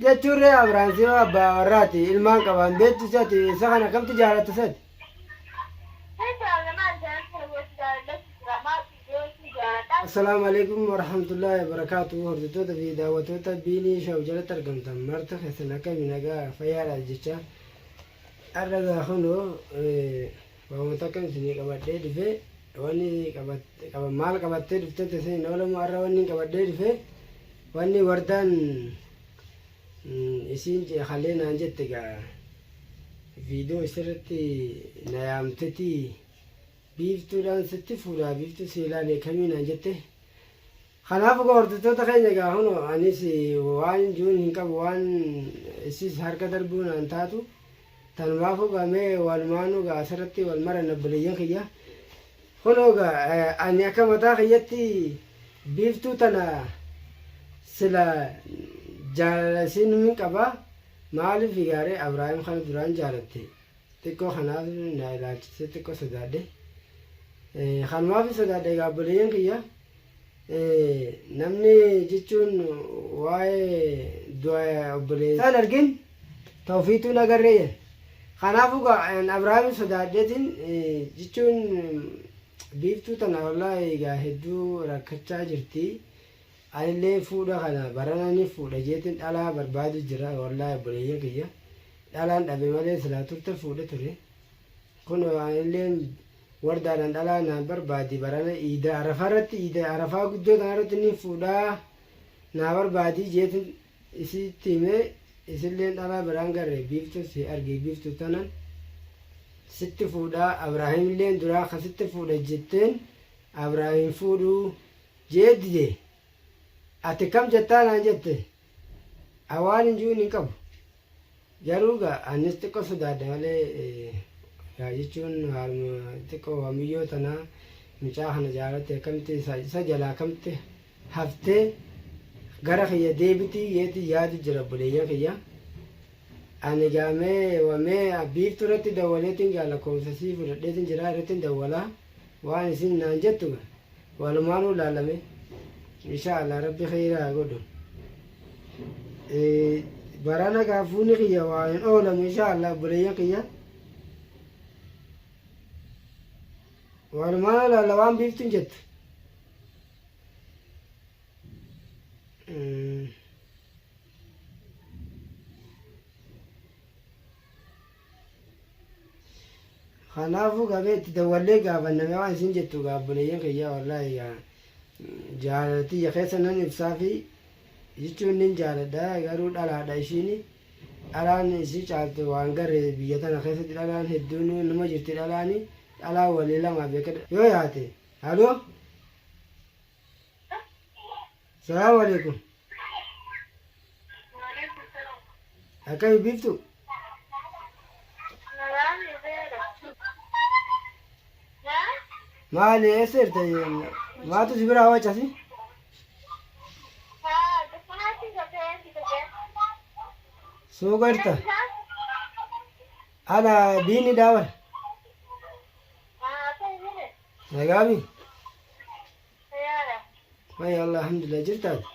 Jechuun ree Abrahaam si abbaa warraati ilmaan qabaan beektu si ati isa kana kamtu jaalatta sati? Assalaamu alaikum warahmatullahi wabarakatuh. Hordoftoota fi daawwattoota Biinii Show jalatti argamtan marti keessan akkami nagaa fayyaadha jecha. Har'a gaa kunoo waamata akkam isinii qabadhee dhufe wanni qaba maal qabattee dhufte isin hin oolamu har'a wanni qabadhee dhufe wanni wardaan isiin kalee naan jette gaa viidiyoo isirratti na yaamtetii biiftuudhaan sitti fuudhaa biiftuu si ilaalee kamii naan jette. Kanaaf egaa hordoftoota keenya egaa kunoo anis waan jiruun hin qabu waan isis harka darbuu naan taatu tanumaaf egaa mee walumaanuu egaa asirratti wal maran obboleeyyan kiyya. Kunoo egaa ani akka mataa kiyyatti biiftuu tana sila jaalala isiin hin qaba maaliif gaaree Abrahaam kana duraan jaalatte. Xiqqoo kanaaf na ilaalchisee xiqqoo sodaadhe. Kanumaaf sodaadhe egaa obboleeyyan kiyya. Namni jechuun waa'ee du'a obboleessaan argin tawfiituu hin agarree jedhe. Kanaafuu egaa Abrahaamin sodaadheetiin jechuun biiftuu tana wallaahi egaa hedduu rakkachaa jirti. Anillee fuudha kana barana ni fuudha jeetiin dhalaa barbaadu jira wallaahi obboleeyyan kiyya. Dhalaan dhabe malee silaa turte fuudhe ture. Kunoo anilleen wardaadhaan dhalaa naan barbaadi barana iida arafaa irratti iida arafaa guddoo tana irratti ni fuudhaa naa barbaadi jeetin isitti himee isilleen dhalaa biraan garre biiftuu si arge biiftuu tanan sitti fuudhaa Abraahimilleen duraa ka sitti fuudha jetteen Abraahim fuudhuu jee dide ati kam jettaa naan jette a waan hin jiruun hin qabu Garuu gaa anis xiqqo sodaadha malee gaa jechuun haaluma xiqqo miyyoo tanaa mucaa kana jaalatte akkamitti isa jalaa akkamitti haftee gara kiyya deebiti yeeti yaadu jira obboleeyyan kiyya. Ani gaa mee mee biiftuu irratti dawwaleetiin gaa lakkoofsa sii fudhadheetiin jira irratti dawwalaa waan isin naan jettu gaa Walumaanuu laalame insha Allah rabbi kheyra haa godhu. Barana gaa fuuni kiyya waa hin oolamu insha Allah obboleeyyan kiyya. Walumaanuu laalla waan biiftuun jettu. Kanaafuu gabee itti dawwallee gaafanname waan isin jettu gaa obboleeyyan kiyya wallaahi gaa jaalala tiyya keessa nan ibsaa fi jechuun nin jaaladha garuu dhalaadha ishiini dhalaan isii caaltu waan garre biyya tana keessatti dhalaan hedduun numa jirti dhalaani dhalaa walii lamaa beekadha yoo yaate haloo salaamu alaikum akkami biiftu maali eessa jirta maatu si biraa wacasi suuqa jirta ana biinni daawar nagaami Fayya Allah alhamdulillah jirtaati.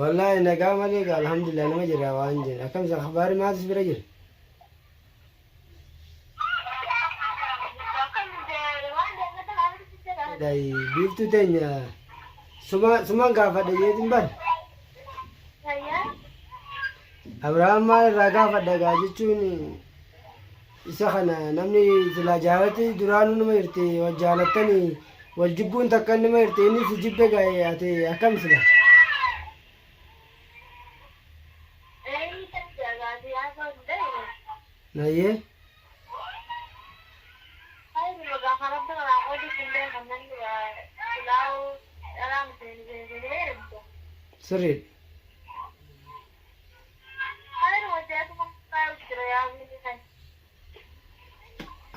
Wallahi nagaa malee gaa alhamdulillah nama jira waan jedhe akkam isa akhbaari maatis bira jira. Dai biiftuu teenya suma suman gaafadha jeetin bar. Abrahaam maal irraa gaafadha gaa jechuun isa kana namni silaa jaalatti duraanuu nama jirti wal jaalattanii wal jibbuun takka nama jirti inni si jibbe gaa'e ati akkam sila. Nayyee. Sirriidha.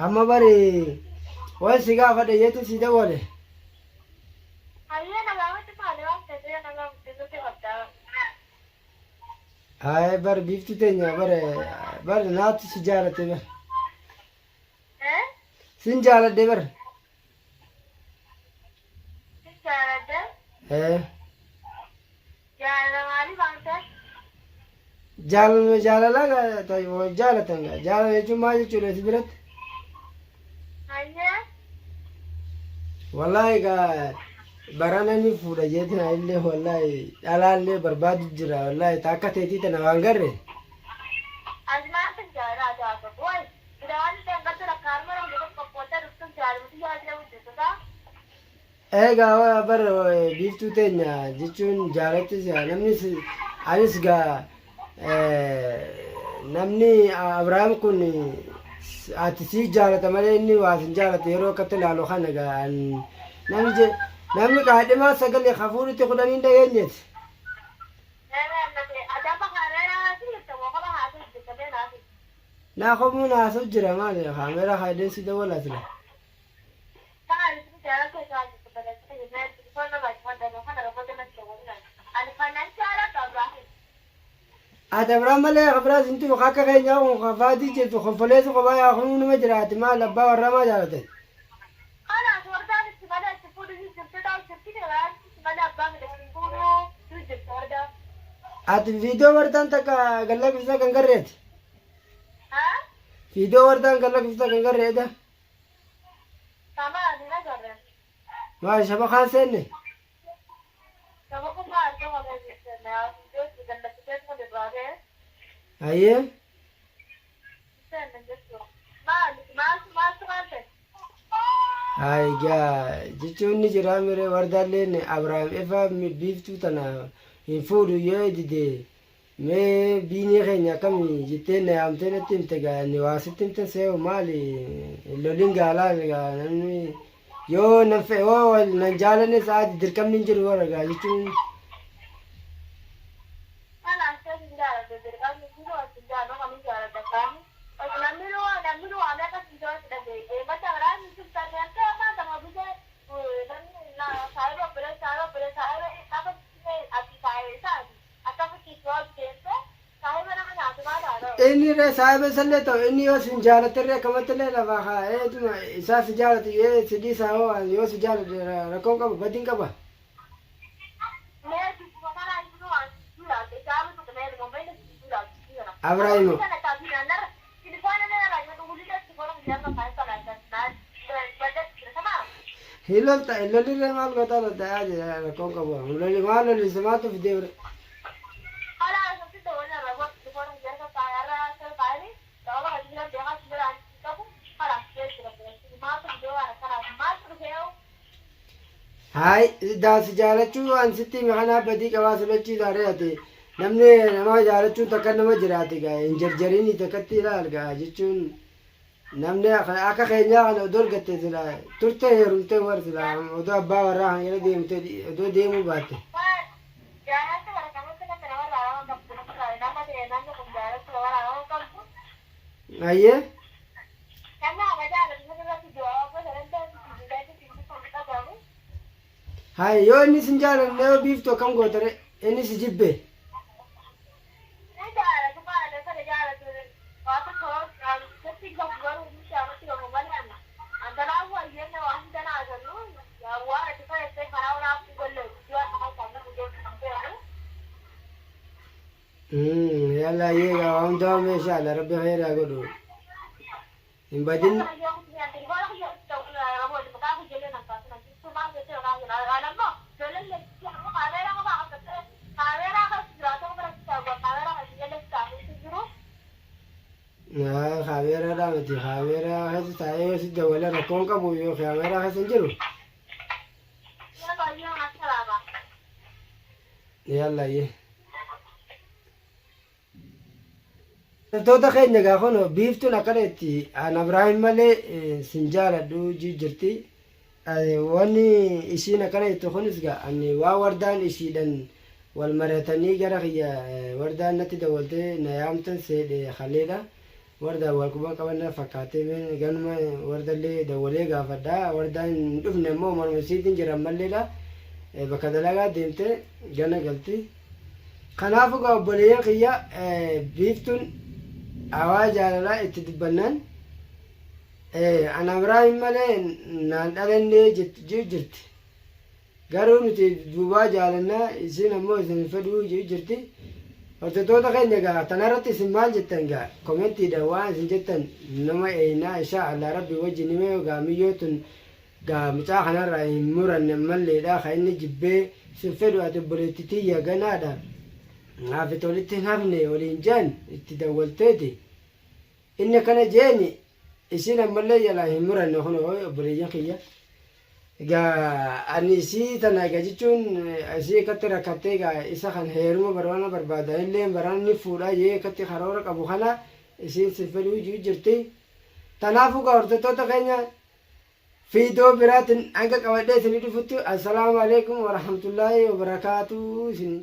Amma bari waan si gaafadhe jeetu si dawwale. Haye bar biiftu teenya bar bar naatu si jaalate bar. Sin jaaladhe bar. Jaaladha. Ee. Jaalala maalii baanta? Jaalala jaalalaa gaa ta- wal jaalatan gaa. Jaalala jechuun maal jechuudha si biratti? Hayyee. Wallaahi gaa barana ni fuudha jeetiin illee wallaahi dhalaallee barbaadu jira wallaahi ta akka teetii tana waan garre. Ati maal kan jaalala ati haasoftu? Wayi Midhaan dheengadda lakkaa'ama nama tokko qoqqooddaa dhuftuun jaalala yaadina hojjettotaa. Egaa bar biiftuu teenya jechuun jaalattis namnis anis gaa namni Abrahaam kun ati sii jaalata malee inni waa sin jaalatu yeroo akkatti ilaalu kana gaa namni namni qaadhimaa sagalee hafuuritti kudhanii hin dhageenyeeti. Naa komuun haasa'u jira maali kaameeraa kaayideen si dawwalaa sila. Ati Abrahaam malee Abrahaam sin tufu akka keenyaa kun kafaatii jirtu konfoleessu kophaa yaa kun nama jiraati maal abbaa warraa maa jaalatan. Ati viidiyoo wardaan takka gallakifsa kan garreeti. Viidiyoo wardaan gallakifsa kan garreedha. Maal shabakaan seenne? Hayyee. Egaa jechuun ni jira mire wardaalleen Abrahaam ifa biiftuu tana hin fuudhu yoo dide mee biinii keenya akkami jettee na yaamtee natti himte gaa inni waa sitti himte see'u maali lolin gaalaa gaa namni yoo nan fe'e yoo wal nan jaalanne sa'aati dirqamni hin jiru warra gaa jechuun. Inni irra saahiba isallee ta'u inni yoo sin jaalatterree akkamattillee lafaa kaa'eetuma isaa si jaalatu yoo si dhiisaa hoo yoo si jaalate rakkoon qaba badiin qaba. Abrahimu. Hin lolta hin lolirree maal gootaa lolta yaa jira rakkoon qabu. Loli maal lolise maaltu fidee bira. Haay daasi jaalachuu waan sitti hime kanaa badii qabaa si lochiisaa ree ati namni nama jaalachuun takka nama jiraate gaa hin jarjarinii takkatti ilaal gaa jechuun namni akka keenyaa kana odoo argatte sila turte heerumte war sila odoo abbaa warraa kan jala deemte odoo deemuu baatte. Ayyee. Hayi yoo inni sin jaalanne yoo biiftu akkam gootare inni si jibbe. Yalla ayyee gaa waan hundaa meeshaa ala rabbi khayraa godhu. Hin badin. Kaameeraadhaa miti kaameeraa keessa taa'ee yoo si dawwale rakkoon qabu yoo kaameeraa keessa hin jiru. Yalla ayyee. Hordoftoota keenya egaa kun biiftuun akkana itti an Abrahaam malee sin jaaladhu jirti. Wanni ishiin akkana jettu kunis egaa ani waa wardaan ishiidhan wal mari'atanii gara kiyya wardaan natti dawwaltee na yaamtan seedhe kaleedha. Wardaan wal quba qaban na fakkaatee mee ganuma wardallee dawwalee gaafadha. Wardaan hin dhufne ammoo manuma isiitiin jira ammalleedha. Bakka dalagaa deemte gana galti. Kanaafuu egaa obboleeyyan kiyya biiftuun hawaa jaalalaa itti dubbannaan an Abrahaam malee naan dhalannee jirti. Garuu nuti duubaa jaalannaa isiin ammoo isin hin fedhuu ji'u jirti. Hordoftoota keenya egaa tanarratti isin maal jettan egaa komentiidhaan waan isin jettan nama eeynaa inshaa Allah rabbi wajjin himee egaa miyyoo tun gaa mucaa kanarraa hin muranne ammalleedha ka inni jibbee sin fedhu ati obboleetti tiyya ganaadha haafit walitti hin hafne waliin jean itti dawwalteeti inni akkana jeeni isiin ammallee jalaa hin muranne kunoo obboleeyyan kiyya. Egaa ani isii tana egaa jechuun isii akkatti rakkattee egaa isa kan heeruma barbaana barbaada illee baraan ni fuudha jee akkatti karoora qabu kana isiin sin fedhuu jiru jirti. Tanaafuu egaa hordoftoota keenya fiidoo biraatiin hanga qabadhee isinii dhufutti assalaamu alaikum warahmatullaahi wabarakaatuu isin.